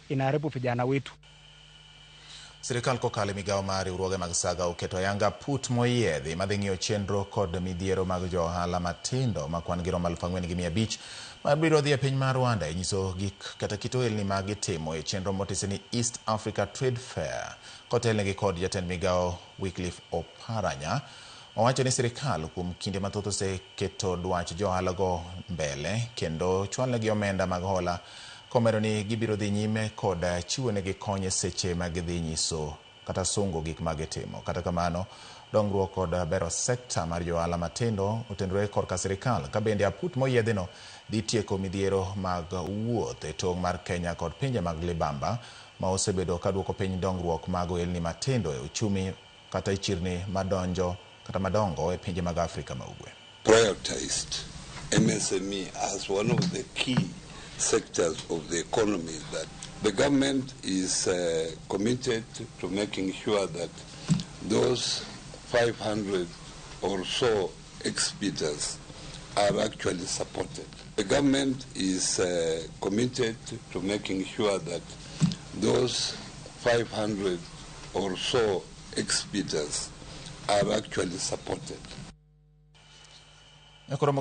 Inaharibu vijana wetu. Sirikal kokalo e migawo mar riwruoge mag saga oketo ayanga put moyiedhi madhi ng'iyo chenro kod midhiero mag jo ohala matindo ma kwan gi romo 4,500 mabiro dhi e piny mar Rwanda e nyiso gik kata kit ohelni ma gitimo e chenro motisi ni East Africa Trade Fair. Kotelnegi kod jatend migawo Wycliffe Oparanya, owacho ni sirikal kuom kinde mathoth oseketo dwach jo ohalago mbele kendo chwalnegi omenda mag hola komedo ni gibiro dhi nyime kod chiwonegi kony e seche ma gidhi nyiso kata sungo gik ma gitimo. Kata kamano, dongruok kod bero sekta mar jo ohala matindo otenore korka sirikal ka bende aput moyiedhino dhi tieko midhiero mag wuoth e tong' mar Kenya kod pinje mag libamba ma osebedo ka duoko piny dongruok mag ohelni matindo e uchumi kata e chirni madonjo kata madongo e pinje mag Afrika ma Ugwe. Prioritized MSME as one of the key sectors of the economy that the government is committed to making sure that those 500 or so exhibitors are actually supported. The government is committed to making sure that those 500 or so exhibitors are actually supported. Koro